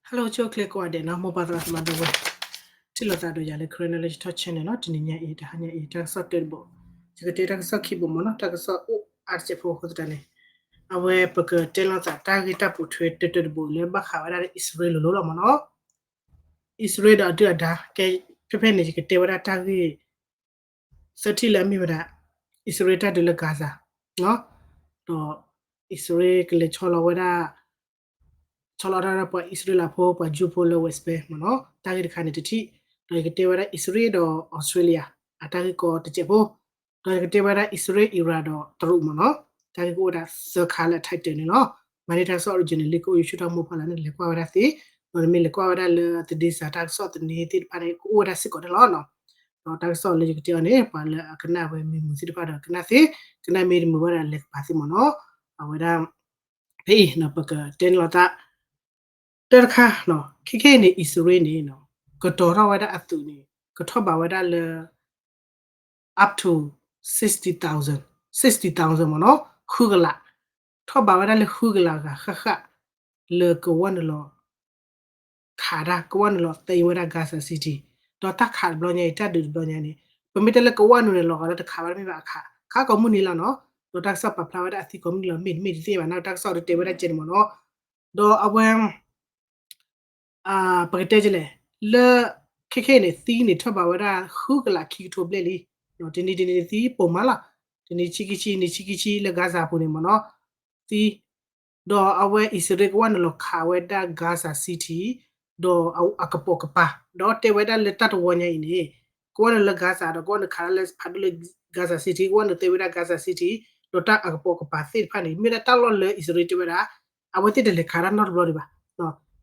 Hello ဆိၣ်ဂ့ၤကိးဂၤဒဲးနီၤ မိၢ်ပၢ်သရၣ်သမါဒီပုၢ်ဝဲၢ် ထံၣ်လိာ်သးဒီးယၤလၢ Karen Knowledge Talk Channel နီၤ တနံၤညါအံၤ တဟါညါအံၤ တၢ်ကစီၣ်တၢတဘိး ယကတဲတၢ်ကစီၣ်ခံဘိးမ့ၢ်နီၤ တၢ်ကစီၣ်အိၣ်အါတစဲးဖိအဃိသတးန့ၣ် အဝဲပကတဲလိာ်သးတၢ်ဂ့ၢ်တၢ်ပိာ်ထွဲတၢတၢတဘိးလၢဘၣ်ဃးဝဲဒၣ်လၢအံၣ်စရ့လးလိၤလိၤလီၤမ့ၢ်နီၤ အံၣ်စရ့လးဒီးအဒုၣ်အဒါ ကဲ ဖဲဖဲန့ၣ် ယကတဲဝဲဒၣ်တၢ်ဂ့ၢ် သၢထံၣ်လၢအမ့ၢ်ဝဲဒၣ် အံၣ်စရ့လးတၢ်ဒုးလၢ Gaza နီၤ ဒီး အံၣ်စရ့လးကလဲၤဆီလီၤဝဲဒၣ် ဆီလီၤတၢ်ဒီးပှၤအံၣ်စရ့လးဖိ ပှၤကၠူဖိလၢ West Bank မ့ၢ်နီၤ တၢ်ဂ့ၢ်တခါန့ၣ်တထံၣ် ဒီးယကတဲဝဲဒၣ်အံၣ်စရ့လးဒီးအီစထြ့လယါ အတၢ်ဂ့ၢ်ကီတစဲးဖိ ဒီးယကတဲဝဲဒၣ်အံၣ်စရ့လး Iran ဒီးတရူးမ့ၢ်နီၤ တၢ်ဂ့ၢ်ကအိၣ်ဝဲဒၣ်သၢခါလၢအ title န့ၣ်လီၤ မၤန့ၢ်တၢ်ကစီၣ် original လံ ကအိၣ် YouTube ထီၣ်မိၢ်ပၢ်လၢန့ၣ် လဲၤကွၢ်ဝဲဒၣ်သ့ ဒီးနမ့ၢ်လဲၤကွၢ်ဝဲဒၣ်လၢသဒ့စးတၢ်ကစီၣ်သန့သ့ၣ်တဖၣ်န့ၣ် ကအိၣ်ဝဲဒၣ်စ့ၢ်ကီးန့ၣ်လီၤ ဒီးတၢ်ကစီၣ်လၢယကတဲအီၤန့ၣ် ပှၤလၢအကနၣ်ဝဲမံၤမုာ်သ့ၣ်တဖၣ်ဒီးကနၣ်သ့ ကနၣ်မ့ၢ်တမုာ်ဘၣ်ဒီးလဲၤကပၤသ့မ့ၢ်နီၤ အဝဲဒၣ် ဖဲအံၤ ပကတဲန့ၣ်လီၤသး တၢ်တခါ ခဲခဲအံၤန့ၣ် အံၣ်စရ့လးန့ၣ် ကတီၤထီၣ်ဝဲဒၣ်အသုးန့ၣ် ကထီၣ်ဘးဝဲဒၣ်လၢ up to sixty thousand sixty thousand မ့ၢ်နီၤ ဃုကလး ထီၣ်ဘးဝဲဒၣ်လၢဃုကလးဂၤဃၣ်ဃၣ် လၢကဝီၤနုာ်လီၤ ခးတၢ် ကဝီၤနုာ်လီၤသ့ဝဲဒၣ် Gaza City ဒီးတၢ်ခးတဘျီညါအံၤ တၢ်ဒုးတဘျီညါန့ၣ် ပမ့ၢ်တဲလၢကဝီၤနုာ်န့ၣ် လီၤဂာ်လၢတခးဘၣ်တမ့ၢ်ဘၣ်အခး ခးကိးမုၢ်နံၤလီၤနီၤ ဒီးတၢ်ကစီၣ်ပာ်ဖျါဝဲဒၣ်အသံကိးမုၢ်နံၤလီၤ မ့ၢ်တမ့ၢ်တသ့ဘၣ်နီၤ တၢ်ကစီၣ်တတဲဝဲဒၣ်ကဲန့ၣ်မ့ၢ်နီၤ ဒီးအဝဲ ပကတဲဒ်လဲၣ် လၢ ခဲခဲအံၤန့ၣ် သံန့ၣ်ထီၣ်ဘးဝဲဒၣ်ဃုကလးခံကထိဘျဲၣ်လံ တနံၤတနံၤသံပိာ်မးလီၤ တနံၤဆံခံဆံ နံၤဆံခံဆံလၢ Gaza ပူၤန့ၣ်မ့ၢ်နီၤ သံ ဒီးအဝဲအံၣ်စရ့လးကဝီၤနုာ်လီၤခးဝဲဒၣ် Gaza City ဒီးအကပိာ်ကပၤ ဒီးတဲဝဲဒၣ်လၢတၢ်တဝီညါအံၤန့ၣ် ကဝီၤနုာ်လၢ Gaza ဒီးကဝီၤနုာ်ခးဒၣ်လၢဖးဒိၣ်လၢ Gaza City ကဝီၤနုာ်သ့ဝဲဒၣ် Gaza City ဒီးတၢ်အကပိာ်ကပၤသ့ၣ်တဖၣ်န့ၣ် မ့ၢ်ဝဲဒၣ်တၢ်လီၢ်လၢအံၣ်စရ့လးတဲဝဲဒၣ် အဝဲသ့ၣ်တလဲၤခးတၢ်နီတဘျီဒံးဘၣ်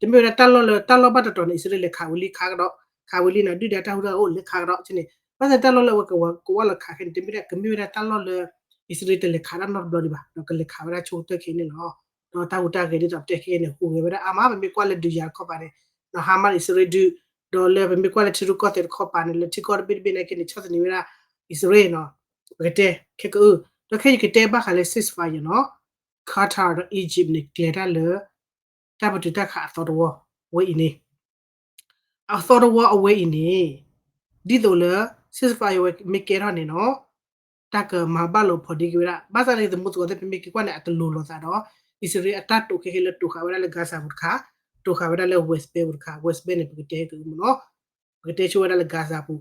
တမ့ၢ်ဝဲဒၣ်တၢ်လီၢ်လၢ တၢ်လီၢ်ဘၣ်တတီၤန့ၣ် အံၣ်စရ့လးလဲၤခးဝံၤလံခးကဒီး ခးဝံၤလံနီၤ ဒုၣ်ဒါတၢ်ဟူးတၢ်ဂဲၤအိၣ်လဲၤခးကဒီးန့ၣ် ဘၣ်ဆၣ်တၢ်လီၢ်လၢအဝဲကဝီၤလီၤခးခဲန့ၣ် တမ့ၢ်ဝဲဒၣ် ကမ့ၢ်ဝဲဒၣ်တၢ်လီၢ်လၢ အံၣ်စရ့လးတလဲၤခးတၢ်နီတဘျီဒံးဘၣ် ဒီးကလဲၤခးဝဲဒၣ်ဆိကတၢၢ်ခဲအံၤန့ၣ်လီၤ ဒီးတၢ်ဟူးတၢ်ဂဲၤဒ်သိးပတဲခဲအံၤန့ၣ် ဟူးဂဲၤဝဲဒၣ်အါမး ပမ့ၢ်ကွၢ်လၢဒုးယၤတခီပၤန့ၣ် Hamas အံၣ်စရ့လးဒုး ဒီးလၢပမ့ၢ်ကွၢ်လၢထံရူၢ်ကီၢ်သဲးတခီပၤန့ၣ် လၢထံကီၢ်တဘ့ၣ်တဘ့ၣ်နာ်က့န့ၣ် ဆီၣ်သနံးဝဲဒၣ် အံၣ်စရ့လးနီၤ ပကတဲ ခဲကအု ဒီးခဲအံၤကတဲဘၣ်ဃးလၢ ceasefire နီၤ Qatar ဒီး Egypt န့ၣ် ကျဲၤတၢ်လၢ တၢ်ပတုာ်တၢ်ခးအသီတဝီဝဲအံၤန့ၣ် အသီတဝီအဝဲအံၤန့ၣ် ဒ်သိးလၢ ceasefire ဝဲမ့ၢ်ကဲထီၣ်န့ၣ်နီၤ တၢ်ကမၤဘၣ်လိာ်ဖိးဒ့က့ၤဝဲဒၣ် ဘၣ်ဆၣ်န့ၣ်သမူသကိးသ့ၣ် ပမ့ၢ်က့ၤကွၢ်န့ၣ် အတလိၤလိာ်သးဒီး အံၣ်စရ့လးအတၢ်တိာ်ခဲခဲလၢတိာ်ဃာ်ဝဲဒၣ်လၢ Gaza ပူၤတခါ တိာ်ဃာ်ဝဲဒၣ်လၢ West Bank ပူၤတခါ West Bank န့ၣ် ပကတဲကမ့ၢ်နီၤ ပကတဲဆိဝဲဒၣ်လၢ Gaza ပူၤ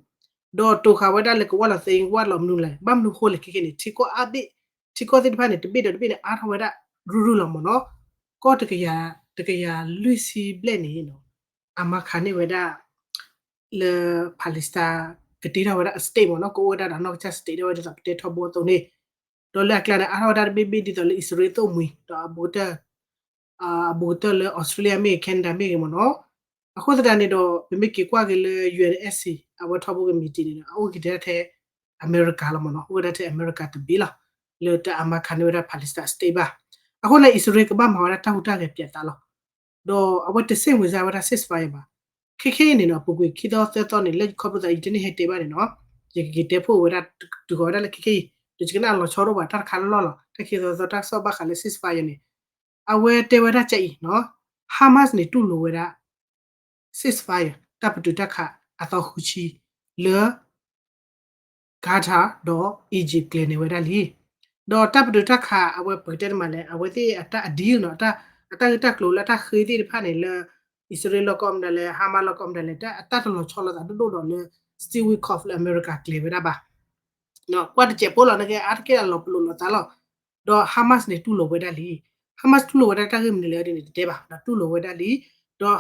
ဒီးတိာ်ဃာ်ဝဲဒၣ်လၢကဝီၤလီၤသ့ ကဝီၤလီၤမနုၤလဲၣ် ဘၣ်မနုၤဃိလဲၣ်ခဲခဲန့ၣ် ထံကီၢ်အါဘ့ၣ် ထံကီၢ်သ့ၣ်တဖၣ်န့ၣ် တဘ့ၣ်ဒီးတဘ့ၣ်န့ၣ် အါထီၣ်ဝဲဒၣ်ရုၢ်ရုၢ်လီၤမ့ၢ်နီၤ ကီၢ်တကယၤ တကယၤလွံၢ်ဆံဘျဲၣ်န့ၣ် အမၤခးန့ၢ်ဝဲဒၣ် လၢ Palestine ကတ့ထီၣ်ဝဲဒၣ်အ state မ့ၢ်နီၤ ကအိၣ်ဝဲဒၣ်ဒီးနီၢ်ကစၢ် state ဒၣ်ဝဲဒ်သိးပတဲထီဘိအသိးန့ၣ် ဒီးလၢအကျါန့ၣ် အါထီၣ်ဝဲဒၣ်တဘ့ၣ်ဘ့ၣ်ဒ်သိးလၢအံၣ်စရ့လးသိၣ်မှံၤ ဒီးအဘူးကတၢၢ် အဘူးကတၢၢ်လၢ Australia မ့ၢ်ဂ့ၤ Canada မ့ၢ်ဂ့ၤမ့ၢ်နီၤ အဃိသတးန့ၣ်ဒီး ပမ့ၢ်က့ၤကွၢ်က့ၤလၢ UNSC အဝဲထီဘိကမံးတံာ်န့ၣ်ဒီး အအိၣ်က့ၤထဲထဲ အမဲရကၤလီၤမ့ၢ်နီၤ အိၣ်ဝဲဒၣ်ထဲအမဲရကၤတဘ့ၣ်လီၤ လၢတအါမးခးန့ၢ်ဝဲဒၣ် Palestine state ဘၣ် အဃိန့ၣ် အံၣ်စရ့လးကဘၣ်မၤဝဲဒၣ်တၢ်ဟူးတၢ်ဂဲၤပၠးသးလီၤ ဒီးအဝဲတဆ့ၣ်ဝံၤစါဝဲဒၣ် ceasefire ဘၣ် ခဲခဲအံၤန့ၣ်နီၤ ပူၤကွံာ်ခံသီသၢသီန့ၣ် လၢခီဖျိသးအံၤတန့ၢ်ဟဲတဲဘၣ်န့ၣ်နီၤ ယကက့ၤတဲဖှိၣ်ဝဲဒၣ် တုၤဃီၤဝဲဒၣ်လၢခဲခဲအံၤ ဒီးယကနၣ်လီၤဆီဒိၣ်ဘၣ် တၢ်တခါလီၢ်လီၤ တၢ်ခံသီသီတၢ်ကစီၣ်ဘၣ်ဃးလၢ ceasefire န့ၣ် အဝဲတဲဝဲဒၣ်ကအံၤနီၤ Hamas န့ၣ်တူၢ်လိာ်ဝဲဒၣ် ceasefire တၢ်ပတုာ်တၢ်ခးအသီဃုဆံ လၢ Qatar ဒီး Egypt ကျဲၤန့ၢ်ဝဲဒၣ်လံ ဒီးတၢ်ပတုာ်တၢ်ခးအဝဲပကတဲတမံၤလဲၣ် အဝဲသ့ၣ်အတၢ်အ deal နီၤ အတၢ်ဂ့ၢ်တၢ်ကျိၤလၢတၢ်ဃ့သ့ၣ်တဖၣ်န့ၣ်လၢ အံၣ်စရ့လးလီၢ်ကီၢ်မနုၤလဲၣ် Hamas လီၢ်ကီၢ်မနုၤလဲၣ် အတၢ်တလီၤဆီလိာ်သးဒိၣ်ဒိၣ်ဒီးလၢ Steve Witkoff လၢအမဲရကၤကျဲၤဝဲဒၣ်ဘၣ် ကွၢ်တစဲးဖိလီၤ နကဲအါတက့ၢ်အလီၤပလိာ်လိာ်သးလီၤ ဒီး Hamas န့ၣ်တူၢ်လိာ်ဝဲဒၣ်လံ Hamas တူၢ်လိာ်ဝဲဒၣ်တၢ်ဂ့ၢ်မနုၤလဲၣ်ဒ်န့ၣ် တတဲဘၣ် ဒီးတူၢ်လိာ်ဝဲဒၣ်လံ ဒီး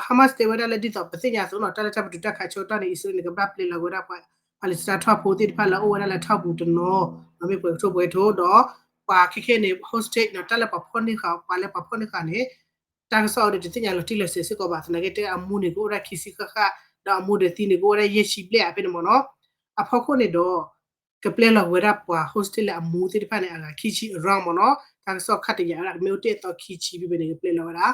Hamas တဲဝဲဒၣ်လၢဒ်သိးပသ့ၣ်ညါအသိးနီၤ တၢ်လၢတၢ်ပတုာ်တၢ်ခးဆၢကတီၢ်န့ၣ် အံၣ်စရ့လးန့ၣ် ကဘၣ်ပျဲလီၤဝဲဒၣ်ပှၤ Palestine ထီၣ်ဖိသ့ၣ်တဖၣ်လၢအအိၣ်ဝဲဒၣ်လၢထီၣ်ပူၤတနီၤ မ့ၢ်ပှဲၤကထိပှဲၤကထိ ဒီးပှၤခဲခဲန့ၣ် hostage နီၤ တၢ်လၢပှၤဖီၣ်န့ၢ်ဃာ် ပှၤလၢပှၤဖီၣ်န့ၢ်ဃာ်န့ၣ် တၢ်ကစီၣ်အံၤဒီးတသ့ၣ်ညါလီၤတံၢ်လီၤဆဲးစ့ၢ်ကီးဘၣ် သနာ်က့တဲအမူန့ၣ် ကအိၣ်ဒၣ်ခံဆံဃၣ်ဃၣ် ဒီးအမူဒီးသံန့ၣ် ကအိၣ်ဝဲဒၣ်ယဲၢ်ဆံဘျဲၣ်အဖဲန့ၣ်မ့ၢ်နီၤ အဖီခိၣ်န့ၣ်ဒီး ကပျဲလီၤဝဲဒၣ်ပှၤ hostage လၢအမူသ့ၣ်တဖၣ်န့ၣ် အဂၤခံဆံ around မ့ၢ်နီၤ တၢ်ကစီၣ်ခါတယာ်ဝဲဒၣ် ကမ့ၢ်အိၣ်တ့ၢ်အသီခံဆံဖဲဖဲန့ၣ် ကပျဲလီၤဝဲဒၣ်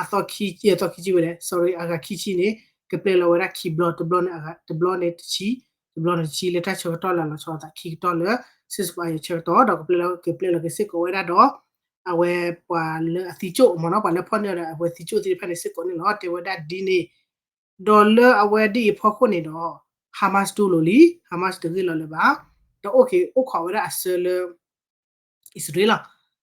အသီခံ အသီခံဆံဝဲလဲၣ် sorry အဂၤခံဆံန့ၣ် ကပျဲလီၤဝဲဒၣ်ခံဘျီ တဘျီန့ၣ် တဘျီန့ၣ်တဆံ တဘျီန့ၣ်တဆံလၢတၢ်ဆၢကတီၢ်လၢလီၤဆီသးခံကတီၢ်လၢ ceasefire ဆၢကတီၢ် ဒီးကပျဲလီၤ ကပျဲလီၤက့ၤစ့ၢ်ကီးဝဲဒၣ်ဒီး အဝဲပှၤလၢအသံကၠိၣ်မ့ၢ်နီၤ ပှၤလၢဖီၣ်န့ၢ်ဒီးအဝဲသံကၠိၣ်သ့ၣ်တဖၣ်န့ၣ်စ့ၢ်ကီးန့ၣ်လီၤ. တဲဝဲဒၣ်ဒ်န့ၣ် ဒီးလၢအဝဲဒ်အံၤအဖီခိၣ်န့ၣ်ဒီး Hamas တူၢ်လိာ်လံ Hamas တဂ့ၢ်လီၤလၢၤဘၣ် ဒီးအိၣ်က့ၤအိၣ်ခိးဝဲဒၣ်အဆၢလၢ အံၣ်စရ့လးလီၤ.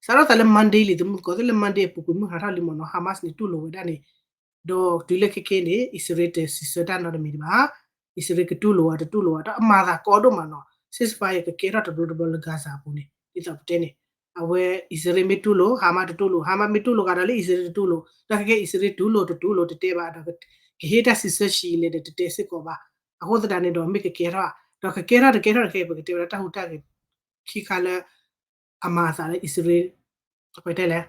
စးထီၣ်သးလၢ Monday လံ တမူတကိးသ့ၣ်လၢ Monday အပူၤကွံာ်မုၢ်ဟါထီၣ်လံမ့ၢ်နီၤ Hamas န့ၣ်တူၢ်လိာ်ဝဲဒၣ်န့ၣ် ဒီးတုၤလၢခဲခဲအံၤန့ၣ် အံၣ်စရ့လးတစံးဆၢတၢ်နီတမံၤဒံးဘၣ်. အံၣ်စရ့လးကတူၢ်လိာ်ဧါတတူၢ်လိာ်ဧါ ဒီးအမၤသးကီဒိၣ်မးနီၤ ceasefire ကကဲထီၣ်တဘျီတဘျီလၢ Gaza အပူၤန့ၣ် ဒ်သိးပတဲန့ၣ် အဝဲအံၣ်စရ့လးမ့ၢ်တူၢ်လိာ် Hamas တတူၢ်လိာ် Hamas မ့ၢ်တူၢ်လိာ်ဂၤဒီးလၢအံၣ်စရ့လးတတူၢ်လိာ် ဒီးခဲခဲအံၣ်စရ့လးတူၢ်လိာ်တတူၢ်လိာ်တတဲဘၣ်ဒီး ကဟ့ၣ်တၢ်စံးဆၢဆံးလဲၣ်ဒီးတတဲစ့ၢ်ကီးဘၣ်. အဃိသတးန့ၣ်ဒီးမ့ၢ်ကကဲထီၣ် ဒီးကကဲထီၣ်တကဲထီၣ်တကဲ ပကတဲဝဲဒၣ်တၢ်ဟူးတၢ်ဂဲၤ ခံခါလၢ အမၤအသးလၢအံၣ်စရ့လး ပတဲလဲၣ်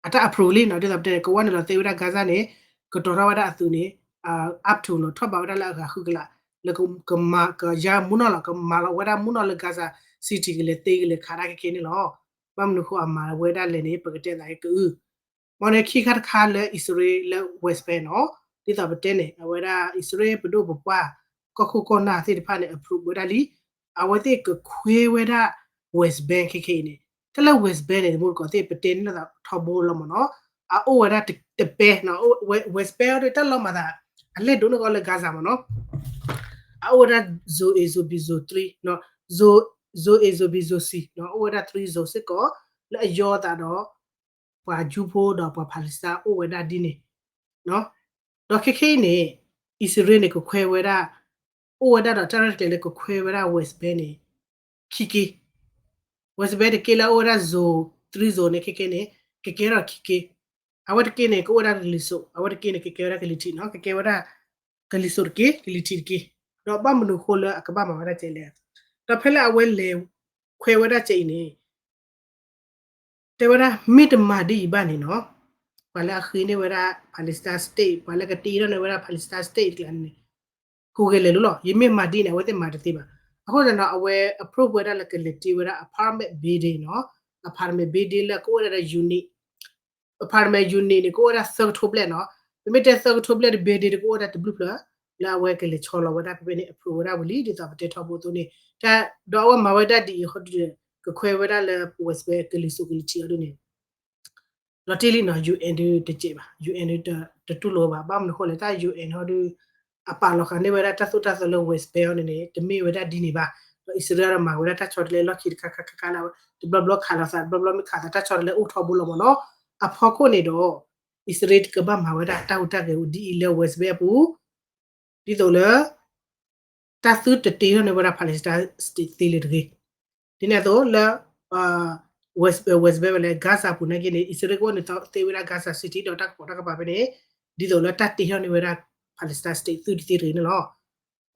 အတၢ် approve လံနီၤ ဒ်သိးပတဲန့ၣ် ကဝီၤန့ၣ်လီၤသ့ဝဲဒၣ် Gaza န့ၣ် ကတီၤထီၣ်ဝဲဒၣ်အသုးန့ၣ် up to နီၤ ထီၣ်ဘးဝဲဒၣ်လၢအဂၤဃုကလး လၢကမၤကယါမူနီၢ်လီၤ ကမၤလီၤဝဲဒၣ်မူနီၢ်လၢ Gaza City ကလဲၤသ့ကလဲၤခးတၢ်ခဲခဲန့ၣ်လီၤ. ဘၣ်မနုၤဃိအမၤဝဲဒၣ်လဲၣ်န့ၣ် ပကတဲသးကကအု မ်န့ၣ်ခံခါတခါလၢအံၣ်စရ့လးလၢ West Bank နီၤ ဒ်သိးပတဲန့ၣ် အဝဲဒၣ်အံၣ်စရ့လးပဒိၣ်ပပှၢ် ကီၢ်ခိၣ်ကီၢ်နၢ်သ့ၣ်တဖၣ်န့ၣ် approve ဝဲဒၣ်လံ အဝဲသ့ၣ်ကခွဲဝဲဒၣ် West Bank ခဲခဲအံၤန့ၣ် တၢ်လၢ West Bank န့ၣ် တမူတကိးသ့ၣ်ပတဲန့ၢ်သးထီဘိလီၤမ့ၢ်နီၤ အအိၣ်ဝဲဒၣ်တပဲနီၤ West Bank အီၤဒီးတၢ်လီၤမၤသး အလဲၣ်ဒိၣ်န့ၢ်ကီးလၢ Gaza မ့ၢ်နီၤ အအိၣ်ဝဲဒၣ် zone A zone B zone three နီၤ zone A zone B zone C နီၤ အိၣ်ဝဲဒၣ် three zone စ့ၢ်ကီး လၢအယီသးဒီး ပှၤကၠူဖိဒီးပှၤ Palestine အိၣ်ဝဲဒၣ်ဒ်န့ၣ် ဒီးခဲခဲအံၤန့ၣ် အံၣ်စရ့လးန့ၣ် ကခွဲဝဲဒၣ် အိၣ်ဝဲဒၣ်ဒီးတၢ်ရဲၣ်တကျဲၤလၢကခွဲဝဲဒၣ် West Bank န့ၣ် ခံက့ West Bank တက့လၢအအိၣ်ဝဲဒၣ် zone three zone န့ၣ် ခဲခဲန့ၣ် ကကဲထီၣ်ခံက့ အဝဲတက့န့ၣ် ကအိၣ်ဝဲဒၣ်ကလံၤစိး အဝဲတက့န့ၣ် ကကဲဝဲဒၣ်ကလံၤထံးနီၤ ကကဲဝဲဒၣ် ကလံၤစိးတက့ ကလံၤထံးတက့ ဒီးဘၣ်မနုၤဃိလၢအကဘၣ်မၤဝဲဒၣ်ကဲလဲၣ် ဒီးဖဲလၢအဝဲလဲၤခွဲဝဲဒၣ်ကဲအံၤန့ၣ် တဲဝဲဒၣ် မ့ၢ်တမၤဒ်အံၤဘၣ်န့ၣ်နီၤ ပှၤလၢအဃ့န့ၢ်ဝဲဒၣ် Palestine State ပှၤလၢကတ့ထီၣ်န့ၢ်ဝဲဒၣ် Palestine State တကျါန့ၣ် ကဂဲၤလဲၤလိၤလီၤ ယမ့ၢ်မၤဒ်န့ၣ် အဝဲသ့ၣ်မၤတသ့ဘၣ်. အဃိသတးဒီး အဝဲ approve ဝဲဒၣ်လၢကလဲၤတ့ဝဲဒၣ် apartment building နီၤ apartment building လၢကအိၣ်ဝဲဒၣ်ဒီး unit apartment unit န့ၣ် ကအိၣ်ဝဲဒၣ်သၢကထိဘျဲၣ်နီၤ ပမ့ၢ်တဲသၢကထိဘျဲၣ်ဒီး building န့ၣ် ကအိၣ်ဝဲဒၣ်တဘျုးဖျၢၣ် လၢအဝဲကလဲၤဆီလီၤဝဲဒၣ်ဖဲဖဲန့ၣ် approve ဝဲဒၣ်ဝံၤလံ ဒ်သိးပတဲထီဘိအသိးန့ၣ် ဒီးအဝဲမၤဝဲဒၣ်ဒ်အံၤဟီဒုး ကခွဲဝဲဒၣ်လၢ West Bank ကလံၤစိးကလံၤထံးအီၤဒုးန့ၣ် လီၤတံၢ်လံနီၤ UN ဒုးတစဲးဘၣ် UN ဒုးတတူၢ်လိာ်ဘၣ် ဘၣ်မနုၤဃိလဲၣ် တၢ် UN ဟီဒုး အပာ်လီၤဃာ်န့ၢ်ဝဲဒၣ်တၢ်သိၣ်တၢ်သီလၢ West Bank အီၤန့ၣ်န့ၣ် တမ့ၢ်ဝဲဒၣ်ဒ်န့ၣ်ဘၣ် ဒီးအံၣ်စရ့လးဒီးမၤဝဲဒၣ်တၢ်ဆီတလဲလီၢ်ခံတခါခါခါခါလၢ တဘျီဘျီခးလိာ်သး တဘျီဘျီမ့ၢ်ခးသးတၢ်ဆီတလဲအိၣ်ထီဘိလီၤမ့ၢ်နီၤ အဖီခိၣ်န့ၣ်ဒီး အံၣ်စရ့လးကဘၣ်မၤဝဲဒၣ်တၢ်ဟူးတၢ်ဂဲၤဝံၤဒ်အံၤလၢ West Bank အပူၤ ဒ်သိးလၢ တၢ်သုတတ့ထီၣ်န့ၢ်ဝဲဒၣ် Palestine State သ့လၢၤတဂ့ၤ. ဒ်န့ၣ်အသိးလၢ West West Bank ဝဲလၢ Gaza ပူၤနာ်က့န့ၣ် အံၣ်စရ့လးကအိၣ်န့ၣ်သ့ဝဲဒၣ် Gaza City ဒီးတၢ်ကပိာ်တၢ်ကပၤဖဲန့ၣ် ဒ်သိးလၢတၢ်တ့ထီၣ်န့ၢ်ဝဲဒၣ် Palestine State သုတသ့တဂ့ၤန့ၣ်လီၤ.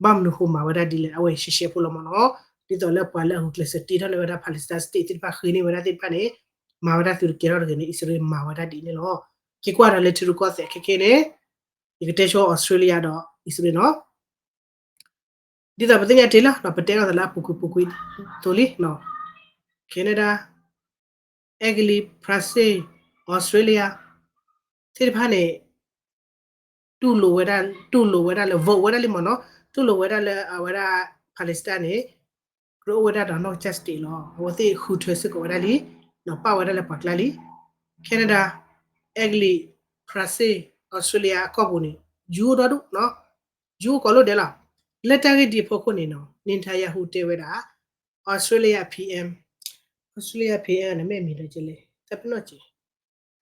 ဘၣ်မနုၤဃိမၤဝဲဒၣ်ဒ်လဲၣ် အဝဲရှဲရှဲဖိလီၤမ့ၢ်နီၤ. ဒ်သိးလၢပှၤလၢအဂုာ်ကျဲးစၢးတ့ထီၣ်န့ၢ်ဝဲဒၣ် Palestine State သ့ၣ်တဖၣ်ဃ့န့ၢ်ဝဲဒၣ်သ့ၣ်တဖၣ်န့ၣ် မၤဝဲဒၣ်သုတကဲထီၣ်တဂ့ၤန့ၣ် အံၣ်စရ့လးမၤဝဲဒၣ်ဒ်န့ၣ်လီၤ. က့ၤကွၢ်ဒီးလၢထံရူၢ်ကီၢ်သဲးခဲခဲန့ၣ် ယကတဲဆိ Australia ဒီးအံၣ်စရ့လးနီၤ. ဒ်သိးပသ့ၣ်ညါတ့ၢ်လီၤ ပတဲထီၣ်သးလၢအပူၤကွံာ်ပူၤကွံာ်သိးလံ Canada, Italy, France, Australia သ့ၣ်တဖၣ်န့ၣ် တူၢ်လိာ်ဝဲဒၣ် တူၢ်လိာ်ဝဲဒၣ်လၢ vote ဝဲဒၣ်လံမ့ၢ်နီၤ တူၢ်လိာ်ဝဲဒၣ်လၢအဝဲဒၣ် Palestine န့ၣ် ကြၢးအိၣ်ဝဲဒၣ်ဒီးနီၢ်ကစၢ် state လီၤ. အဝဲသ့ၣ်ဃုထၢစ့ၢ်ကီးဝဲဒၣ်လံ ဒီးပာ်ဝဲဒၣ်လၢပှၤကျါလံ Canada, Italy, France, Australia အကီၢ်ပူၤန့ၣ် Jew အိၣ်ဒီဒူၣ် Jew အိၣ်ကိးလိာ်ဒဲးလီၤ. လၢတၢ်ဂ့ၢ်ဒ်အဖီခိၣ်န့ၣ်နီၤ Netanyahu တဲဝဲဒၣ် Australia PM, Australia PM န့ၣ် မ့ၢ်မံၤလၢကလဲၣ် တၢ်ပနီၣ်က့ၤ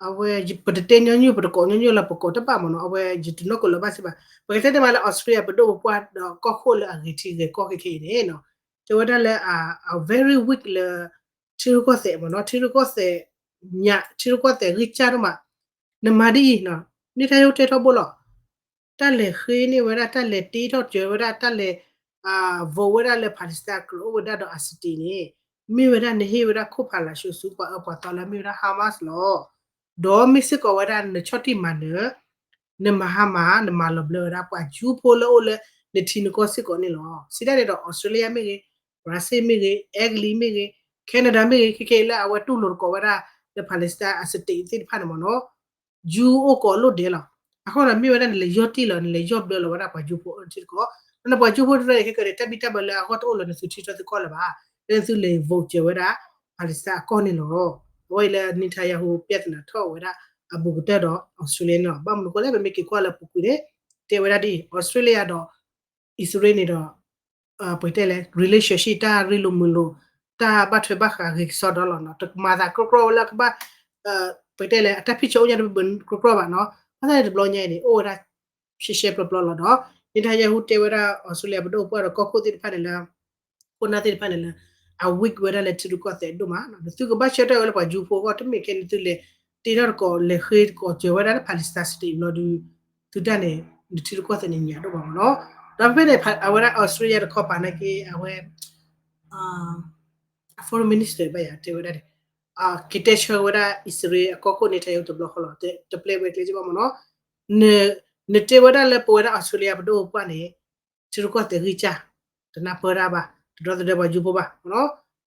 အဝဲ ပတတဲညီနုၢ် ပတကိးညီနုၢ်လၢပကိးတဘၣ်မ့ၢ်နီၤ အဝဲယတနီၢ်ကလၢၤဘၣ်စ့ၢ်ဘၣ် ပကတဲတမံၤလၢ Australia ပဒိၣ်ပပှၢ်ဒီးကီၢ်ခိၣ်လၢအဂ့ၤထံဂ့ၤကီၢ်ခဲခဲအံၤန့ၣ် တဲဝဲဒၣ်လၢ အ very weak လၢ ထံရူၢ်ကီၢ်သဲးမ့ၢ်နီၤ ထံရူၢ်ကီၢ်သဲး ညၣ် ထံရူၢ်ကီၢ်သဲးဂံၢ်စၢ်ဒိၣ်မး နမၤဒ်အံၤ Netanyahu တဲထီဘိလီၤ တၢ်လဲၤဃ့န့ၢ်ဝဲဒၣ် တၢ်လဲၤတ့ထီၣ်စၢၤဝဲဒၣ် တၢ်လဲၤ vote ဝဲဒၣ်လၢ Palestine ကြၢးအိၣ်ဝဲဒၣ်ဒီးအ state န့ၣ် မ့ၢ်ဝဲဒၣ်နဟ့ၣ်ဝဲဒၣ်ခိၣ်ဖးလၢ်ဆူ ပှၤအၢပှၤသီလၢအမ့ၢ်ဝဲဒၣ် Hamas လီၤ. ဒီးမ့ၢ်စ့ၢ်ကီးဝဲဒၣ်နဆီၣ်တံၢ်မၤနၢၤ နမၤဟါမၢ် နမၤလီၤဘျၢဝဲဒၣ်ပှၤကၠူဖိလၢအိၣ်လၢနထံနကီၢ်စ့ၢ်ကီးန့ၣ်လီၤ. စံးဒ်န့ၣ်ဒီး Australia မ့ၢ်ဂ့ၤ, Brazil မ့ၢ်ဂ့ၤ, Italy မ့ၢ်ဂ့ၤ, Canada မ့ၢ်ဂ့ၤ ခဲခဲအံၤလၢအဝဲတူၢ်လိာ်တကိးဝဲဒၣ်လၢ Palestine အ state သ့ၣ်တဖၣ်န့ၣ်မ့ၢ်နီၤ Jew အိၣ်ကိးလိၣ်ဒဲးလီၤ. အဃိဒီး မ့ၢ်ဝဲဒၣ်နလဲၤယီၢ်တံၢ်လီၤ နလဲၤယီၢ်ဘျၢလီၤဝဲဒၣ်ပှၤကၠူဖိအအိၣ်ထံတကီၢ်, ဒီးနပှၤကၠူဖိတဖၣ်န့ၣ် ခဲကနံၣ် တၢ်ဘံၣ်တၢ်ဘၢလၢအဂီၢ်တအိၣ်လၢနသုထံထီၣ်သုကီၢ်လၢၤဘၣ်, လၢနသုလဲၤ vote စၢၤဝဲဒၣ် Palestine အကီၢ်န့ၣ်လီၤ. အဝဲအံၤလၢ Netanyahu ပျဲသနာ်ထီၣ်ဝဲဒၣ်အဘူးကတၢၢ်ဒီး Australia န့ၣ်လီၤ. ဘၣ်မနုၤအဃိလဲၣ် ပမ့ၢ်က့ၤကွၢ်လၢအပူၤကွံာ်န့ၣ် တဲဝဲဒၣ်ဒ်အံၤ Australia ဒီး အံၣ်စရ့လးန့ၣ်ဒီး ပတဲလဲၣ် relationship တၢ်ရ့လိာ်မုာ်လိာ် တၢ်ဘၣ်ထွဲဘၣ်ဃးဂ့ၤကစီဒီလီၤနီၤ. တမၤသးကြီကြီဝဲလၢကဘၣ် ပတဲလဲၣ် အတၢ်ဖံးဆၢအိၣ်ညါတဘၢဘၢကြီကြီဘၣ်နီၤ. ဘၣ်ဆၣ်န့ၣ်တဘျီညါအံၤန့ၣ် အိၣ်ဝဲဒၣ် ရှဲရှဲပျီပျီလီၤဒီး Netanyahu တဲဝဲဒၣ် Australia ပဒိၣ်ပှၢ်ဒီးကီၢ်ခိၣ်သ့ၣ်တဖၣ်န့ၣ်လၢ ခိၣ်နၢ်သ့ၣ်တဖၣ်န့ၣ်လၢ အ weak ဝဲဒၣ်လၢထံရူၢ်ကီၢ်သဲးဒိၣ်မးနီၤ. ဒီးသုကဘၣ်ဆၢထၢၣ်ဝဲလၢပှၤယူၤဖိအဂီၢ် တမ့ၢ်ခဲန့ၣ်သုလဲၤတ့ထီၣ်တကိး လဲၤဃ့တကိးစၢၤဝဲဒၣ်လၢ Palestine State ဘျီဒုး သုတၢ်န့ၣ် နထံရူၢ်ကီၢ်သဲးန့ၣ်ညၣ်ဒိၣ်မးမ့ၢ်နီၤ. ဒီးဖဲဖဲန့ၣ် အဝဲဒၣ် Australia တခီပၤနာ်က့ အဝဲ အ foreign minister ဘၣ်ယၤတဲဝဲဒၣ်န့ၣ် က့ၤတဲဆၢဝဲဒၣ်အံၣ်စရ့လးအကီၢ်ခိၣ် Netanyahu တဘျီဃီလီၤ. တပျဲဝဲကျဲကဘၣ်မ့ၢ်နီၤ. နတဲဝဲဒၣ်လၢပဝဲဒၣ် Australia ပဒိၣ်ပှၢ်န့ၣ် ထံရူၢ်ကီၢ်သဲးဂံၢ်စၢ် တနၢ်ပၢၢ်တၢ်ဘၣ် တဒီသဒၢပှၤယူၤဖိဘၣ်မ့ၢ်နီၤ.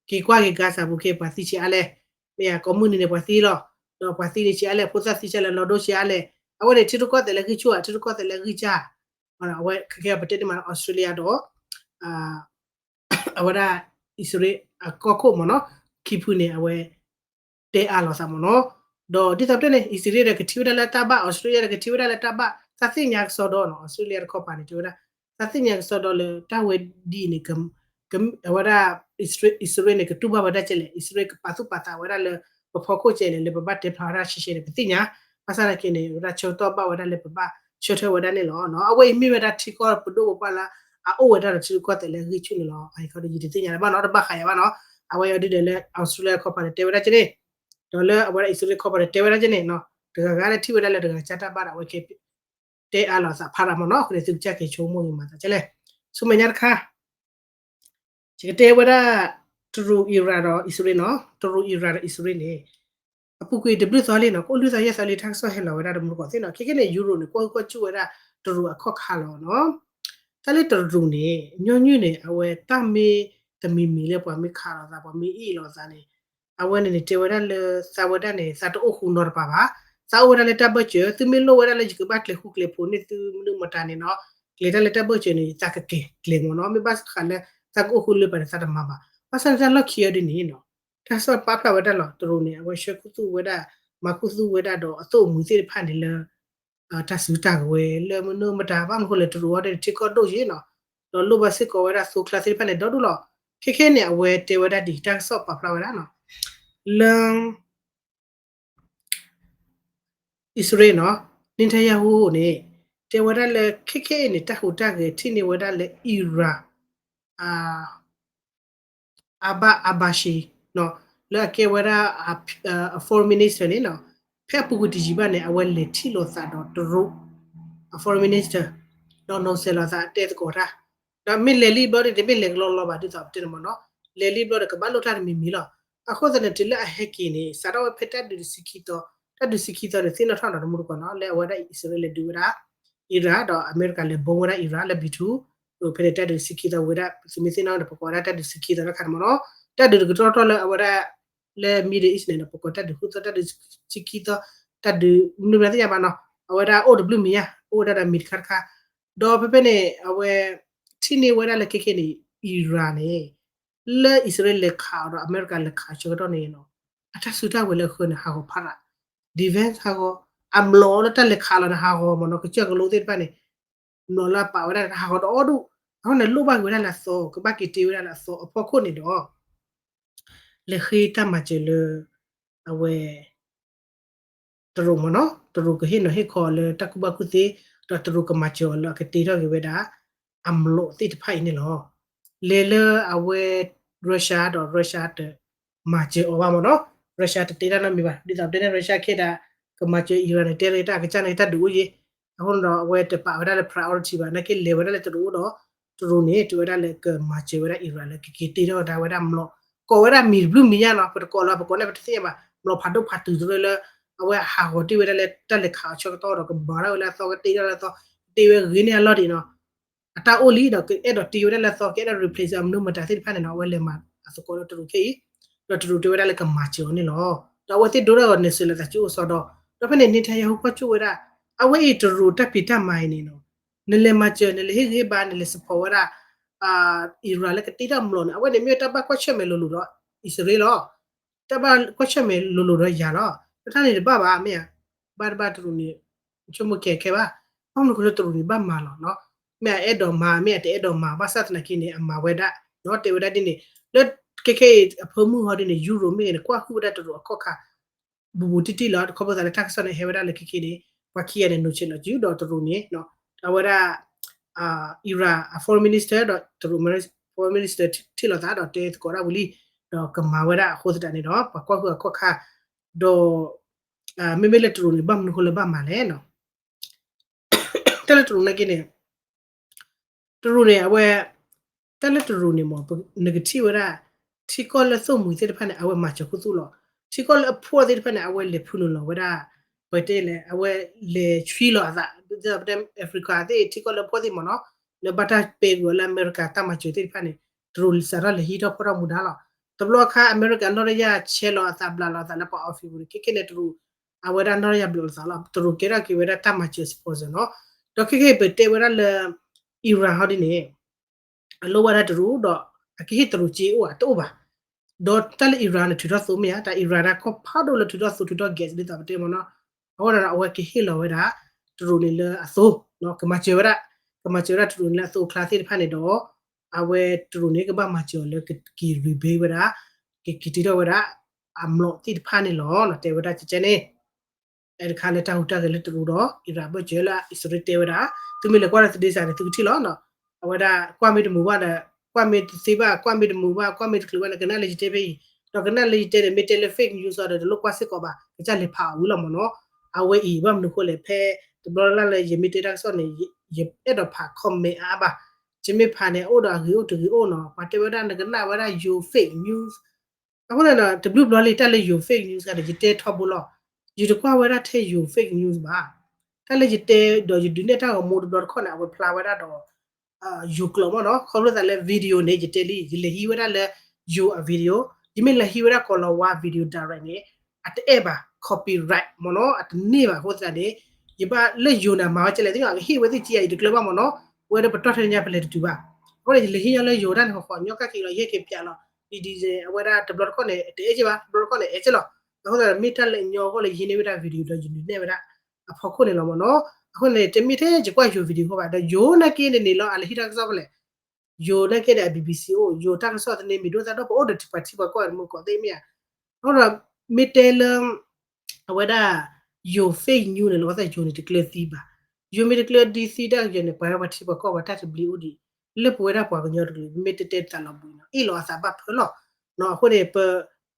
က့ၤကွၢ်က့ၤ Gaza ပူၤက့ၤ ပှၤသံဆံးအါလဲၣ်, မ့ၢ်ယၤကိးမုၢ်နံၤန့ၣ် ပှၤသံလီၤ. ဒီးပှၤသံန့ၣ်ဆံးအါလဲၣ်, ဖိသၣ်သံဆံးအါလဲၣ်, လီၤဒိဆံးအါလဲၣ်. အဝဲန့ၣ် ထံရူၢ်ကီၢ်သဲးလၢဂံၢ်ဆူၣ်ဧါ, ထံရူၢ်ကီၢ်သဲးလၢဂံၢ်စၢ် အဝဲခဲကဲပတဲန့ၢ်မး Australia ဒီး အဝဲဒၣ် အံၣ်စရ့လးအကီၢ်ခိၣ်မ့ၢ်နီၤ, ခံဖုန့ၣ် အဝဲ တဲအါလိာ်သးမ့ၢ်နီၤ. ဒီးဒ်သိးပတဲန့ၣ် အံၣ်စရ့လးဒီးကထံၣ်ဝဲဒၣ်လၢတၢ်ဘၣ်, Australia ဒီးကထံၣ်ဝဲဒၣ်လၢတၢ်ဘၣ်, သးသ့ၣ်ညါကစီဒီနီၤ, Australia တခီပၤန့ၣ် တဲဝဲဒၣ် သးသ့ၣ်ညါကစီဒီလၢတၢ်ဝဲဒ်အံၤန့ၣ် အဝဲဒၣ် အံၣ်စရ့လးန့ၣ် ကတူၢ်ဘၣ်ဝဲဒၣ်ကဲလဲၣ်, အံၣ်စရ့လးကပာ်သူၣ်ပာ်သးဝဲဒၣ်လၢ ပဖီခိၣ်ကဲလဲၣ်, လၢပဘၣ်တဲဖျါဝဲဒၣ်ရှဲရှဲန့ၣ် ပသ့ၣ်ညါ, ဘၣ်ဆၣ်သနာ်က့န့ၣ် ဝဲဒၣ်ဆၢကတီၢ်ဘၣ်ဝဲဒၣ်လၢပဘၣ်ဆၢထၢၣ်ဝဲဒၣ်န့ၣ်လီၤ. အဝဲအံၤမ့ၢ်ဝဲဒၣ်ထံကီၢ်ပဒိၣ်ပပှၢ်လၢ အအိၣ်ဝဲဒၣ်ဒီးထံရူၢ်ကီၢ်သဲးလၢအဂံၢ်ဆူၣ်န့ၣ်လီၤ. အအံၤခီဒီးယတသ့ၣ်ညါလၢၤဘၣ်နီၤ, တဘၣ်ဃးယၤဘၣ်နီၤ. အဝဲအံၤဒ်ဒီးလၢ Australia တခီပၤန့ၣ် တဲဝဲဒၣ်ကဲန့ၣ်, ဒီးလၢအဝဲဒၣ်အံၣ်စရ့လးတခီပၤန့ၣ် တဲဝဲဒၣ်ကဲန့ၣ်နီၤ, တဂၤဂၤလၢထံၣ်ဝဲဒၣ်လၢတဂၤကစၢ်တၢ်ဘၣ်ဒီး အဝဲကဲ တဲအါလိာ်သးဖးရၤမ့ၢ်နီၤ, အဃိန့ၣ် သုကစၢ်က့ၤဆိကမိၣ်ဂ့ၤမၤသးကဲလဲၣ်. ဆူမဲာ်ညါတခါ ယကတဲဝဲဒၣ် တရူး Iran ဒီးအံၣ်စရ့လးနီၤ, တရူး Iran ဒီးအံၣ်စရ့လးန့ၣ် အပူၤကွံာ်တဘျုးသီလံနီၤ, ကအိၣ်လွံၢ်သီယဲၢ်သီလံ တၢ်ကစီၣ်ဟဲလီၤဝဲဒၣ်တမူတကိးသ့ၣ်နီၤ, ခဲကဲန့ၣ် Europe န့ၣ် ကွၢ်ဟုၣ်ကွၢ်စူၣ်ဝဲဒၣ် တရူးအခီၣ်ခါလီၤနီၤ. တၢ်လၢတရူးန့ၣ် ညီနုၢ်န့ၣ် အဝဲတၢ်မ့ၢ်တမံၤမံၤလၢပှၤမ့ၢ်ခးလိာ်သး ပှၤမ့ၢ်အ့ၣ်လိာ်သးန့ၣ် အဝဲန့ၣ်န့ၣ် တဲဝဲဒၣ်လၢသးဝဲဒၣ်န့ၣ် သးတအိၣ်ဃူနီတပၤဘၣ်, သးအိၣ်ဝဲဒၣ်လၢတၢ်ဘၢၣ်စၢၤ, သုမ့ၢ်လိၣ်ဝဲဒၣ်လၢယကဘၣ်ကျဲၤဃူကျဲၤဖိးန့ၢ်သုမနုၤမတၤန့ၣ်နီၤ, ကျဲၤတၢ်လၢတၢ်ဘၢၣ်စၢၤန့ၣ် သးကက့ၤကျဲၤမ့ၢ်နီၤ, မ့ၢ်ဘၣ်ဃးလၢသးကအိၣ်ဃူလၢပှၤန့ၣ် သးတမၤဘၣ်. ဘၣ်ဆၣ်န့ၣ်တၢ်လီၢ်ခံအံၤဒ်န့ၣ်နီၤ, တၢ်ကစီၣ်ပာ်ဖျါဝဲဒၣ်လီၤ, တရူးန့ၣ် အဝဲဆှၢခူသူၣ်ဝဲဒၣ်, မၤခူသူၣ်ဝဲဒၣ်ဒီးအသိၣ်အမှံၤသ့ၣ်တဖၣ်န့ၣ်လၢ တၢ်စုတၢ်ကဝဲၤလၢမနုၤမတၤ ဘၣ်မနုၤဃိလဲၣ် တရူးအံၤဒ်န့ၣ် ထံကီၢ်ဒိၣ်ယဲနီၤ, ဒီးလိၣ်ဘၣ်စ့ၢ်ကီးဝဲဒၣ်သိချါသ့ၣ်တဖၣ်န့ၣ် ဒီဒူၣ်လီၤ. ခဲခဲန့ၣ် အဝဲတဲဝဲဒၣ်ဒ်တၢ်ကစီၣ်ပာ်ဖျါဝဲဒၣ်နီၤ, လၢ အံၣ်စရ့လးနီၤ, Netanyahu န့ၣ် တဲဝဲဒၣ်လၢခဲခဲအံၤန့ၣ် တၢ်ဟူးတၢ်ဂဲၤထံၣ်န့ၢ်ဝဲဒၣ်လၢ Iran အ Abbas Araghchi နီၤ, လၢအကဲဝဲဒၣ် အ foreign minister န့ၣ်နီၤ, ဖဲအပူၤကွံာ်တယံာ်ဘၣ်န့ၣ် အဝဲလဲၤထံၣ်လိာ်သးဒီးတရူး အ foreign minister ဒီးနီၤစဲးလိာ်သးတဲသကိးတၢ်, ဒီးမ့ၢ်လဲၤလံဘျီဒ်န့ၣ် တမ့ၢ်လဲၤကလီလီဘၣ် ဒ်သိးပတဲန့ၣ်မ့ၢ်နီၤ, လဲၤလံဘျီဒီးကဘၣ်လိၣ်တၢ်တမံၤမံၤလီၤ. အဃိသတးန့ၣ် တုၤလၢအဟဲက့ၤန့ၣ် စးထီၣ်ဝဲဖဲတၢ်ဒုးတဆံခံသီ, တၢ်ဒုးတဆံခံသီန့ၣ် သ့ၣ်နီၣ်ထီၣ်နီၤ တမူတကိးနီၤ, လၢအဝဲဒၣ်အံၣ်စရ့လးလဲၤဒုးဝဲဒၣ် Iran ဒီးအမဲရကၤလဲၤဘီဝဲဒၣ် Iran လၢ B two, ဖဲန့ၣ်တၢ်ဒုးတဆံခံသီဝဲဒၣ် ပသုးမ့ၢ်သ့ၣ်နီၣ်န့ၣ် ပကိးဝဲဒၣ်တၢ်ဒုးတဆံခံသီတခါန့ၣ်မ့ၢ်နီၤ, တၢ်ဒုးတကတီၢ်ထီၣ်လၢအဝဲဒၣ် လၢ Middle East န့ၣ်ဒီး ပကိးတၢ်ဒုးဃုသီ တၢ်ဒုးတဆံခံသီ, တၢ်ဒုးမနုၤမတၤသ့ၣ်ညါဘၣ်နီၤ, အဝဲဒၣ်အိၣ်တဘျုးမံၤညါ အိၣ်ဝဲဒၣ်ဒီးမံၤတခါတခါ, ဒီးဖဲဖဲန့ၣ် အဝဲ ထံၣ်န့ၢ်ဝဲဒၣ်လၢခဲခဲန့ၣ် Iran န့ၣ် လၢအံၣ်စရ့လးလဲၤခးအီၤဒီးအမဲရကၤလဲၤခးအီၤဆၢကတီၢ်န့ၣ်နီၤ, အတၢ်စုတၢ်ဝဲၤလၢအဃၢၤန့ၣ် ဟးဂီၤဖးရး, defense ဟးဂီၤ, အမျိာ်လၢတၢ်လဲၤခးလီၤန့ၣ် ဟးဂီၤမ့ၢ်နီၤ, ကစၢၢ်ကလိသ့ၣ်တဖၣ်န့ၣ် မျိာ်လၢအပာ်ဝဲဒၣ်န့ၣ် ဟးဂီၤဒီဒူၣ်, အဃိန့ၣ် လိၣ်ဘၣ်က့ၤဝဲဒၣ်လၢအသီ, ကဘၣ်က့ၤတ့ဝဲဒၣ်လၢအသီအဖီခိၣ်န့ၣ်ဒီး လဲၤဃ့တၢ်မၤစၢၤလၢ အဝဲ တရူးမ့ၢ်နီၤ, တရူးကဟ့ၣ်နီၤဟ့ၣ်ခီလၢတၢ်ကူၣ်ဘၣ်ကူၣ်သ့, ဒီးတရူးကမၤစၢၤအီၤလၢအကတ့ထီၣ်က့ၤဝဲဒၣ် အမျိာ်သ့ၣ်တဖၣ်အံၤန့ၣ်လီၤ. လဲၤလၢအဝဲ Russia ဒီး Russia တမၤစၢၤအီၤဘၣ်မ့ၢ်နီၤ, Russia တတဲတၢ်နီတမံၤဘၣ်, ဒ်သိးပတဲန့ၣ် Russia ခဲဒၣ် ကမၤစၢၤ Iran န့ၣ် တဲလၢတၢ်အကစၢ်န့ၣ်တၢ်ဒုးအိၣ်ယဲ, အဃိန့ၣ်ဒီး အဝဲတပာ်ဝဲဒၣ်လၢ priority ဘၣ်, နာ်က့လဲၤဝဲဒၣ်လၢတရူးအိၣ်ဒီး တရူးန့ၣ် တုၤဝဲဒၣ်လၢကမၤစၢၤဝဲဒၣ် Iran လၢကက့ၤတ့ထီၣ်ဝဲဒၣ်အမျိာ်, ကိးဝဲဒၣ်မံၤတဘျုးမံၤညါနီၤ, ပတကိးလီၤ ပကိးန့ၣ် ပတသ့ၣ်ညါဘၣ်, မျိာ်ဖးဒိၣ်ဖးတုၤတရၢလၢ အဝဲဟးဂီၤတ့ၢ်ဝဲဒၣ်လၢတၢ်လဲၤခးအီၤဆၢကတီၢ်ဒီး ကမၤထီၣ်ဝဲလၢအသီ ကတ့ထီၣ်လၢအသီ, ကတ့ဝဲဂ့ၤန့ၢ်အလီၢ်ဒံးနီၤ, အတၢ်အိၣ်လံဒီး ကအဲၣ်ဒိးတ့ဝဲဒၣ်လၢအသီ ကအဲၣ်ဒိး replace အီၤမနုၤမတၤသ့ၣ်တဖၣ်န့ၣ်နီၤ, အဝဲလဲၤမၤအသကိးလၢတရူးခဲအံၤ, ဒီးတရူးတဲဝဲဒၣ်လၢကမၤစၢၤအီၤန့ၣ်လီၤ. ဒီးအဝဲသ့ၣ်ဒိၣ်ထီၣ်ဂီၤန့ၣ် စၢၤလီၤသးစုအိၣ်စီဒီး, ဒီးဖဲန့ၣ် Netanyahu ကွၢ်ကၠိဝဲဒၣ်, အဝဲအံၤတရူးတၢ်ဖံးတၢ်မၤအံၤန့ၣ်နီၤ, နလဲၤမၤစၢၤ နလဲၤဟ့ၣ်ဂံၢ်ဟ့ၣ်ဘါ နလဲၤ support ဝဲဒၣ် Iran လၢကတ့ထီၣ်မျိာ်န့ၣ် အဝဲန့ၣ်မ့ၢ်တၢ်ဘၣ်ကွၢ်ဆၢၣ်မဲာ်လိၤလိၤဒီး အံၣ်စရ့လးလီၤ. တၢ်ဘၣ်ကွၢ်ဆၢၣ်မဲာ်လိၤလိၤဒီးယၤလီၤ. တၢ်န့ၣ်တဘၣ်ဘၣ် မ့ၢ်ဧါ, ဘၣ်တဘၣ်တရူးန့ၣ် ဆိကမိၣ်ကဲခဲဘၣ်. ဘၣ်မနုၤဃိလၢတရူးန့ၣ်ဘၣ်မၤလီၤနီၤ. မ့ၢ်အအဲၣ်ဒိးမၤ မ့ၢ်အတအဲၣ်ဒိးမၤ ဘၣ်ဆၣ်သနာ်က့န့ၣ် အမၤဝဲဒၣ်နီၤ. တဲဝဲဒၣ်ဒ်န့ၣ် လၢခဲခဲအံၤအဖၢမုၢ်ဟီဒ်န့ၣ် ယူရိၤမ့ၢ်ဂ့ၤန့ၣ် ကွၢ်ဟုၣ်ဝဲဒၣ်တရူးအခီၣ်ခါ ဘူးဘူးတံၢ်တံၢ်လီၤ. ခီဖျိသးလၢတၢ်ကစီၣ်န့ၣ် ဟဲဝဲဒၣ်လၢခဲခဲန့ၣ် ပှၤခံဂၤန့ၣ် နုာ်ဆဲးနီၤစု ဒီးတရူးန့ၣ် အဝဲဒၣ် Iran အ foreign minister ဒီးတရူး foreign minister ထံၣ်လိာ်သးဒီးတဲသကိးဒၣ်ဝံၤလံ ဒီးကမၤဝဲဒၣ်အဃိသတးန့ၣ်ဒီး ပှၤကွၢ်ဟုၣ်အခီၣ်ခါ ဒီး မ့မ့ၢ်လၢတရူးန့ၣ် ဘၣ်မနုၤဃိလၢဘၣ်မၤလဲၣ်နီၤ. တၢ်လၢတရူးနာ်က့န့ၣ် တရူးန့ၣ် အဝဲ တၢ်လၢတရူးန့ၣ်မ့ၢ် နကထံၣ်ဝဲဒၣ် ထံကီၢ်လၢသိၣ်မှံၤသ့ၣ်တဖၣ်န့ၣ် အဝဲမၤစၢၤခူသူၣ်လီၤ. ထံကီၢ်လၢအဖှီၣ်သ့ၣ်တဖၣ်န့ၣ် အဝဲလဲၤဖုနုာ်လီၤဝဲဒၣ် ပှဲၤတဲလဲၣ် အဝဲလဲၤဆွံလီၤအသး ဒ်သိးပတဲ Africa သ့ၣ် ထံကီၢ်လၢအဖှီၣ်သ့ၣ်မ့ၢ်နီၤ လၢဘၣ်တၢ်ပဲာ်ကွံာ်အီၤလၢအမဲရကၤတၢ်မၤစၢၤသ့ၣ်တဖၣ်န့ၣ် တရူးစးထီၣ်လဲၤဟံးထီၣ်ဖီၣ်ထီၣ်မူဒါလီၤ. တဘျီခါ အမဲရကၤနီၣ်တယၢ်ဆဲးလီၤအသးဘျးလီၤအသးလၢပှၤ Africa န့ၣ် ခဲခဲန့ၣ် တရူး အဝဲဒၣ်နီၣ်တယၢ်ဘျးလီၤသးလီၤ. တရူးကဲထီၣ်က့ၤဝဲဒၣ်တၢ်မၤစၢၤ sponsor နီၤ. ဒီးခဲခဲအံၤပတဲဝဲဒၣ်လၢ Iran ဟီဒ်န့ၣ် အလိၣ်ဝဲဒၣ်တရူးဒီး အကဟ့ၣ်တရူးစ့အိၣ်ဧါ တအိၣ်ဘၣ်. ဒီးတၢ်လၢ Iran န့ၣ် ထုးထီၣ်သိမ့ၢ်ဧါ, တၢ် Iran ဒၣ်ကီၢ်ဖးဒိၣ်လၢထုးထီၣ်သိထုးထီၣ် gas ဒ်သိးပတဲမ့ၢ်နီၤ, အဃိဒီး အဝဲကဟ့ၣ်လီၤဝဲဒၣ် တရူးန့ၣ်လၢအသိ, ကမၤစၢၤဝဲဒၣ်, ကမၤစၢၤဝဲဒၣ်တရူးန့ၣ်လၢအသိအကျါသ့ၣ်တဖၣ်န့ၣ်ဒီး အဝဲတရူးန့ၣ် ကဘၣ်မၤစၢၤအီၤလၢကက့ၤ rebate ဝဲဒၣ်, ကက့ၤတ့ထီၣ်ဝဲဒၣ် အမျိာ်သ့ၣ်တဖၣ်န့ၣ်လီၤ. တဲဝဲဒၣ်ကဲကဲန့ၣ် အဲတခါလၢတၢ်ဟူးတၢ်ဂဲၤလၢတရူးဒီး Iran ဘၢၣ်စၢၤလၢအံၣ်စရ့လးတဲဝဲဒၣ်, သုမ့ၢ်လဲၤကွၢ်ဒီး Theresa န့ၣ် သုကထံၣ်လီၤ. အဝဲဒၣ်ကွၢ်မ့ၢ်တမုာ်ဘၣ်ဒီး ကွၢ်မ့ၢ်တသ့ဘၣ်, ကွၢ်မ့ၢ်တမုာ်ဘၣ်, ကွၢ်မ့ၢ်တချုးဘၣ်န့ၣ် ကနၣ်လၢယတဲဖဲအံၤ, ဒီးကနၣ်လၢယတဲန့ၣ် မ့ၢ်တဲလၢ fake news ဒီးတလိၣ်ကွၢ်စ့ၢ်ကီးဘၣ်, ကစၢ်လဲၤဖးအီၤဝံၤလီၤမ့ၢ်နီၤ. အဝဲအံၤ ဘၣ်မနုၤဃိလဲၣ် ဖဲတဘျီလၢ်လၢယမ့ၢ်တဲတၢ်ကစီၣ်န့ၣ် ယအဲၣ်ဒိးဖး comment အါအါဘၣ်, ယမ့ၢ်ဖးန့ၣ် အအိၣ်ဒီးအဂ့ၤအိၣ်တဂ့ၤအိၣ်နီၤ, ပှၤတဲဝဲဒၣ်နကနၣ်ဝဲဒၣ်ယိၤ fake news အဃိန့ၣ်ဒီး တဘျုးဘျီလံ တၢ်လၢယိၤ fake news ခါဒီး ယတဲထီဘိလီၤ. ယတကွၢ်ဝဲဒၣ်ထဲယိၤ fake news ဘၣ်. တၢ်လၢယတဲဒီးယဒုးနဲၣ်တၢ်ဂီၤမူတဘျီတခီန့ၣ် အဝဲဖျါဝဲဒၣ်ဒီး ယိၤကျိာ်မ့ၢ်နီၤ. ခီဖျိသးလၢ video န့ၣ် ယတဲလံ ယလဲၤဟံးဝဲဒၣ်လၢယိၤအ video, ယမ့ၢ်လဲၤဟံးဝဲဒၣ်ကိးလီၤဝါ video direct န့ၣ် အတအဲၣ်ဘၣ် copyright မ့ၢ်နီၤ, အတန့ၢ်ဘၣ်အဃိသတးန့ၣ် ယဘၣ်လၢယိၤန့ၣ် မၤဝဲကဲလဲၣ်သ့ၣ်ညါ ကဟ့ၣ်ဝဲသ့ၣ်ကံယၤအံၤတကျၢၤဘၣ်မ့ၢ်နီၤ, ဝဲဒၣ်ပတီၢ်ထဲညါပလဲၤတတုၤဘၣ်. အဃိန့ၣ် ယလဲၤဟံးညီလၢယိၤတၢ်န့ၣ် ဃီဃီညီကၣ်ခံးလီၤ ယဟဲက့ၤပၠးလီၤ ဒ်ဒ်အဝဲဒၣ်တဘျီတခီန့ၣ် တအဲၣ်က့ဘၣ် တဘျီတခီန့ၣ် အဲၣ်က့လီၤ. အဃိသတး မ့ၢ်တၢ်လၢအညီအဂီၢ်လၢယဟံးန့ၢ်ဝဲဒၣ် video ဒီးယဒုးနဲၣ်ဝဲဒၣ်အဖီခိၣ်န့ၣ်လီၤမ့ၢ်နီၤ. အဃိန့ၣ် တမ့ၢ်ထဲယကွၢ်ယိၤ video အဃိဘၣ် ဒီးယိၤနာ်က့န့ၣ်န့ၣ်လီၤ အလဲၤဟံးတၢ်ကစီၣ်ဖဲလဲၣ် ယိၤနာ်က့ဒီး BBC အိၣ် ယိၤတၢ်ကစီၣ်သန့မံၤဒိၣ်သၣ်ဒိၣ် ပအိၣ်ဒီးပှၤထံပှၤကီၢ်တမူကီးသ့ၣ်မ့ၢ်ဧါ. အဃိဒီး မ့ၢ်တဲလၢ အဝဲဒၣ် ယိၤ fake news န့ၣ် လီၤသးယိၤန့ၣ် တကျၢၤသံဘၣ်. ယိၤမ့ၢ်တကျၢၤဒ်သံတၢ်ကယီၤန့ၣ် ပှၤပှၤထံပှၤကီၢ်ပှၤတၢ်သဘျ့အိၣ်ဒံး လၢပဝဲဒၣ်ပှၤကညီတကလုာ် မ့ၢ်တဲတဲသးလီၤဘှံးနီၤ အ့ၣ်လိာ်အသးဘၣ်ဖၢလီၤ. အဃိန့ၣ် ပ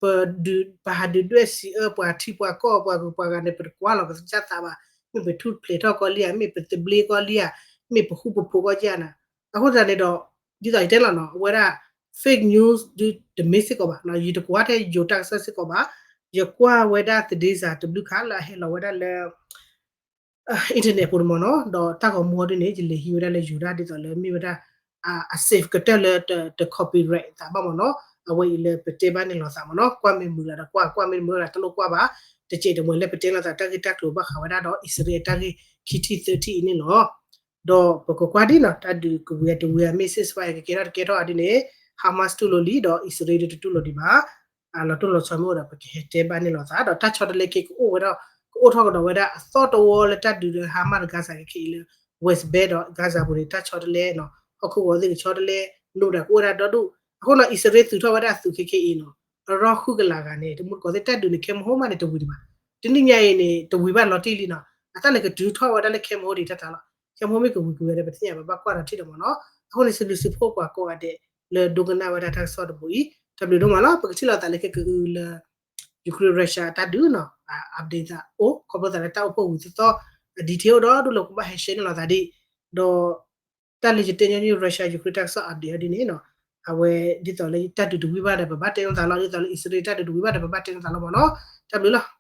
ပဟးဒုးဒွဲၣ်စံးအၢပှၤထံပှၤကီၢ်ပှၤဂုၤပှၤဂၤန့ၣ် ပတကွၢ်လီၤပသးသးဘၣ်, မ့ၢ်ပထူၣ်ဖျဲးထီၣ်ကီလံဧါ, မ့ၢ်ပသဘျ့ကီလံဧါ, မ့ၢ်ပဃူပဖိးကီလံဧါန့ၣ်. အဃိသတးန့ၣ်ဒီး ဒ်သိးယတဲလီၤနီၤ အဝဲဒၣ် fake news ဒုးတမ့ၢ်စ့ၢ်ကီးဘၣ်, ယတကွၢ်ထဲယိၤတၢ်ကစီၣ်စ့ၢ်ကီးဘၣ်, ယကွၢ်ဝဲဒၣ် Theresa တဘျုးခါလၢအဟဲလီၤဝဲဒၣ်လၢ internet အပူၤန့ၣ်မ့ၢ်နီၤ, ဒီးတၢ်ဂီၤမူအီၤဒ်န့ၣ် ယလဲၤဟံးဝဲဒၣ်လၢယိၤတၢ်ဒ်သိးလၢမ့ၢ်ဝဲဒၣ် အ safe ကတၢၢ်လၢတ copyright သးဘၣ်မ့ၢ်နီၤ, အဝဲအံၤလၢပတဲဘၣ်န့ၣ်လိာ်သးမ့ၢ်နီၤ, ကွၢ်မ့ၢ်မုာ်လၢဒီးကွၢ်, ကွၢ်မ့ၢ်တမုာ်လၢဒီးတလိၣ်ကွၢ်ဘၣ်, တစဲးတမှဲၤလၢပတဲလိာ်သးတၢ်ဂ့ၢ်တၢ်ကျိၤဘၣ်ဃးဝဲဒၣ်ဒီး အံၣ်စရ့လးတၢ်ဂ့ၢ်ခံထံၣ်သၢထံၣ်အံၤန့ၣ်လီၤ. ဒီးပကကွၢ်ဒ်နီၤ တၢ်ဒုးကဝံၤအတဝံၤအမ့ၢ် ceasefire ကကဲထီၣ်တကဲထီၣ်အီၤဒ်န့ၣ် Hamas တူၢ်လိာ်လံ ဒီးအံၣ်စရ့လးတတူၢ်လိာ်ဒံးဘၣ် လီၤတိၢ်လီၤဆီမ့ၢ်အိၣ်ဒီး ပကဟဲတဲဘၣ်န့ၢ်လိာ်သး ဒီးတၢ်ဆီတလဲက့ၤကအိၣ်ဝဲဒၣ် ကအိၣ်ထီၣ်ကဒီးဝဲဒၣ်အသီတဝီလၢတၢ်ဒုးလၢ Hamas ဒီး Gaza ခဲခဲအံၤလၢ West Bank ဒီး Gaza ပူၤန့ၣ် တၢ်ဆီတလဲနီၤ ဟီၣ်ခိၣ်ဂီၤသ့ၣ်ကဆီတလဲ နုာ်ဒီးကအိၣ်ဝဲဒၣ်ဒီဒူၣ် အဃိနီၤ အံၣ်စရ့လးသုးထီၣ်ဝဲဒၣ်သုးခဲခဲအံၤနီၤ အရီၣ်ဃုကလးဂၤန့ၣ် တမူတကိးသ့ၣ်တၢ်ဒုးန့ၣ် ခဲမဟိမးန့ၣ် တဝံၤဒံးဘၣ် တနံၣ်ညါအံၤန့ၣ် တဝံၤဘၣ်လီၤတံၢ်လံနီၤ အတၢ်လဲၤကတုၤထီၣ်ဝဲဒၣ်လၢခဲမဟိဒံးတၢ်တၢ်လီၤ ခဲမဟိမ့ၢ်ကဝံၤကွံာ်ဝဲဒီး ပသ့ၣ်ညါဘၣ်ဘၣ်ကွၢ်ဒီးထံၣ်ဒီးမ့ၢ်နီၤ အဃိန့ၣ် စံးဘျုးစံးဖှိၣ်ပှၤကိးဂၤဒဲး လၢဒိကနၣ်ဝဲဒၣ်တၢ်ကစီၣ်တဘိအံၤ တၢ်ဘျုးဒိၣ်မးလီၤ ပကထံၣ်လိာ်သးလၢခဲကအုလၢ Ukraine Russia တၢ်ဒုးနီၤ update သးအိၣ် ခီဖျိသးလၢတၢ်အိၣ်ဖှိၣ်ဝံၤသီသီ detail ဒီးဒ်လဲၣ်ကဘၣ်ဟဲ share န့ၢ်လိာ်သးဒံး ဒီး တၢ်လၢယတဲညီနုၢ် Russia Ukraine တၢ်ကစီၣ် update အီၤဒ်န့ၣ်နီၤ အဝဲဒ်သိးလၢတၢ်ဒုးတဝံၤဘၣ်ဒီး ပဘၣ်တဲလိာ်သးလီၤ ဒ်သိးလၢအံၣ်စရ့လး တၢ်ဒုးတဝံၤဘၣ်ဒီး ပဘၣ်တဲလိာ်သးလီၤမ့ၢ်နီၤ တၢ်ဘျုးလီၤ